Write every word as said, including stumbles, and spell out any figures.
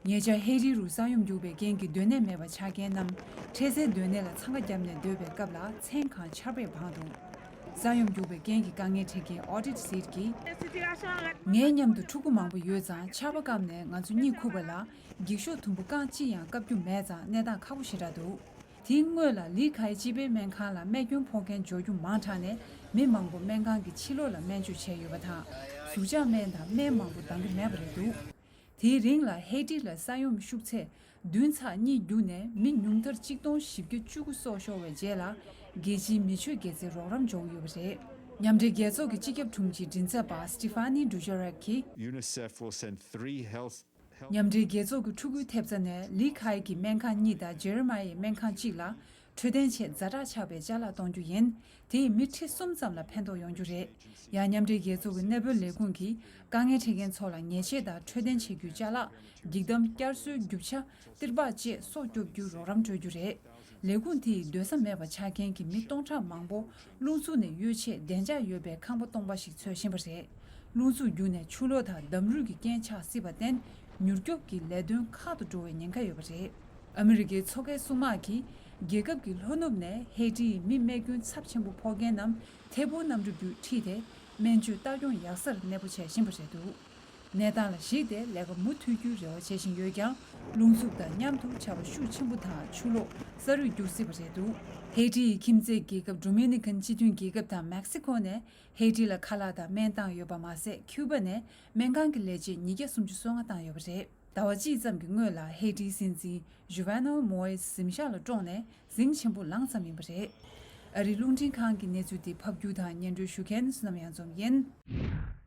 ཉེ་ཆར་ཧེ་ཏི་རུ་ས་ཡོམ་རྒྱུག་པའི་རྐྱེན་གྱིས་སྡོད་གནས་མེད་པར་ཆགས་མཁན་རྣམས་འཕྲལ་སེལ་སྡོད་གནས་ལ་འཚང་ཁ་བརྒྱབ་ནས་སྡོད་པའི་སྐབས་ལ་མཚན་གང་ཆར་པས་སྦངས་འདུག་ས་ཡོམ་རྒྱུག་པའི་རྐྱེན་གྱིས་དཀའ་ངལ་འཕྲད་མཁན་ཨོ་ཏིད་སིད་ཀྱིས། ངའི་མཉམ་དུ་ཕྲུ་གུ་མང་པོ་ཡོད་ཙང་ཆར་པ་བསྐམས་ནས་ང་ཚོ་གཉིད་ཁུག་པ་ལ་འགྱིག་ཤོག་དུམ་བུ་རྐང་གཅིག་ཡང་བཀབ་རྒྱུ་མེད་ཙང་གནས་སྟངས་ཁག་པོ་ཞེ་དྲག་འདུག་དེའི་སྔོན་ལ་ལི་ཁའི་སྤྱི་པའི་སྨན་ཁང་ལ་རྨས་སྐྱོན་ཕོག་མཁན་འབྱོར་རྒྱུ་མང་དྲགས་ནས་མི་མང་པོ་སྨན་ཁང་གི་ཕྱི་ལོགས་ལ་སྨན་བཅོས་བྱས་ཡོད་པ་དང་། ཟུར་བཅག་སྨན་དང་སྨན་མང་པོ་འདང་གི་མེད་པ་རེད་འདུག་དེའི་རིང་ལ་ཧེ་ཏི་ལ་ས་ཡོམ་ཤུགས་ཚད་བདུན་ཚེག་གཉིས་རྒྱུག་ནས་མི་ཉུང་མཐར་གཅིག་སྟོང་བཞི་བརྒྱ་བཅུ་དགུ་སྲོག་ཤོར་བའི་རྗེས་ལ་རྒྱལ་སྤྱིའི་མི་ཆོས་དགེ་རྩའི་རོགས་རམ་འབྱོར་ཡོད་པ་རེད། མཉམ་འབྲེལ་རྒྱལ་ཚོགས་ཀྱི་སྤྱི་ཁྱབ་དྲུང་ཆེ་མགྲིན་ཚབ་པ་སི་ཏི་ཕ་ནི་ཌུ་ཇ་རེག་གིས། UNICEF will send three health མཉམ་འབྲེལ་རྒྱལ་ཚོགས་ཀྱི་ཕྲུ་གུའི་ཐེབས་རྩ་ནས་ལི་ཁའི་གི་སྨན་ཁང་གཉིས་དང་ཇེ་རེ་མ་ཡའི་སྨན་ཁང་གཅིག་ལ་འཕྲོད་བསྟེན་ཆེད་ཛ་དྲག་ཆགས་པའི་ཅ་ལག་གཏོང་རྒྱུ་ཡིན། དེས་མི་ཁྲི་གསུམ་ཙམ་ལ་ཕན་ཐོགས་ཡོང་རྒྱུ་རེད། ཡང་མཉམ་འབྲེལ་རྒྱལ་ཚོགས་ཀྱི་གནས་སྤོའི་ལས་ཁུངས་ཀྱིས་དཀའ་ངལ་འཕྲད་མཁན་ཚོ་ལ་ཉལ་ཆས་དང་འཕྲོད་བསྟེན་བྱེད་རྒྱུའི་ཅ་ལག་འགྱིག་དམ་བསྐྱར་གསོའི་རྒྱུ་ཆ། ཏིར་པགས་བཅས་སོགས་སྐྱོབ་རྒྱུའི་རོགས་རམ་སྤྲོད་རྒྱུ་རེད། ལས་ཁུངས་དེས་སྡོད་ས་མེད་པར་ཆགས་མཁན་གྱི་མི་སྟོང་ཕྲག་མང་པོ་རླུང་འཚུབ་ནས་གཡོལ་ཆེད་བདེ་འཇགས་ཡོད་པའི་ཁང་པ་སྟོང་པ་ཞིག་འཚོལ་བཞིན་པ་རེད། རླུང་འཚུབ་བརྒྱུད་ནས་ཆུ་ལོག་དང་འདམ་རུད་ཀྱི་རྐྱེན་ཆགས་སྲིད་པར་བརྟེན། མྱུར་སྐྱོབ་ཀྱི་ལས་དོན་ཁག་ཏུ་འགྲོ་བའི་ཉེན་ཁ་ཡོད་པ་རེད། ཨ་མི་རི་ཀའི་མཚོ་ཁའི་སྲུང་དམག་གིས་རྒྱལ་ཁབ་ཀྱི་ལྷོ་ནུབ་ནས་ཧེ་ཏིའི་མི་རྨས་སྐྱོན་ཚབས་ཆེན་པོ་ཕོག་མཁན་རྣམས་ཐད་འཕུར་གནམ་གྲུ་བརྒྱུད་ཁྲིད་དེ་སྨན་བཅོས་ལྟ་སྐྱོང་ཡག་སར་གནས་སྤོ་བྱེད་བཞིན་པ་རེད་འདུག་གནས་སྟངས་ལ་གཞིགས་ཏེ་ལས་ཀ་མུ་མཐུད་རྒྱུའི་རེ་བ་བྱེད་བཞིན་ཡོད་ཀྱང་། རླུང་འཚུབ་དང་མཉམ་དུ་ཆར་པ་ཤུགས་ཆེན་པོ་དང་ཆུ་ལོག་ས་རུད་རྒྱུག་སྲིད་པ་རེད་འདུག་ཧེ་ཏིའི་ཁྱིམ་མཚེས་རྒྱལ་ཁབ་ཌོ་མི་ནི་ཀན་སྤྱི་མཐུན་རྒྱལ་ཁབ་དང་མེག་སི་ཁོ་ནས་ཧེ་ཏི་ལ་ཁ་ལག་དང་སྨན་བཏང་ཡོད་པ་མ་ཟད། ཁྱུ་པ་ནས་སྨན་ཁང་གི་ལས་བྱེད་ཉིས་བརྒྱ་སུམ་ཅུ་སོ་ལྔ་བཏང་ཡོད་པ་རེད། ཟླ་བ་གཅིག་ཙམ་གྱི་སྔོན་ལ་ཧེ་ཏིའི་སྲིད་འཛིན་ཇུ་ཝེ་ནལ་མོ་ཨེས་གཟིམ་ཤག་ལ་བཀྲོངས་ནས་གཟིངས་ཆེན་པོ་ལངས་ཙམ་ཡིན་པ་རེད། ཨ་རིའི་རླུང་འཕྲིན་ཁང་གི་གནས་ཚུལ་འདི་ཕབ་སྒྱུར་དང་སྙན་སྒྲོན་ཞུ་མཁན་བསོད་ནམས་གཡང་འཛོམས་ཡིན།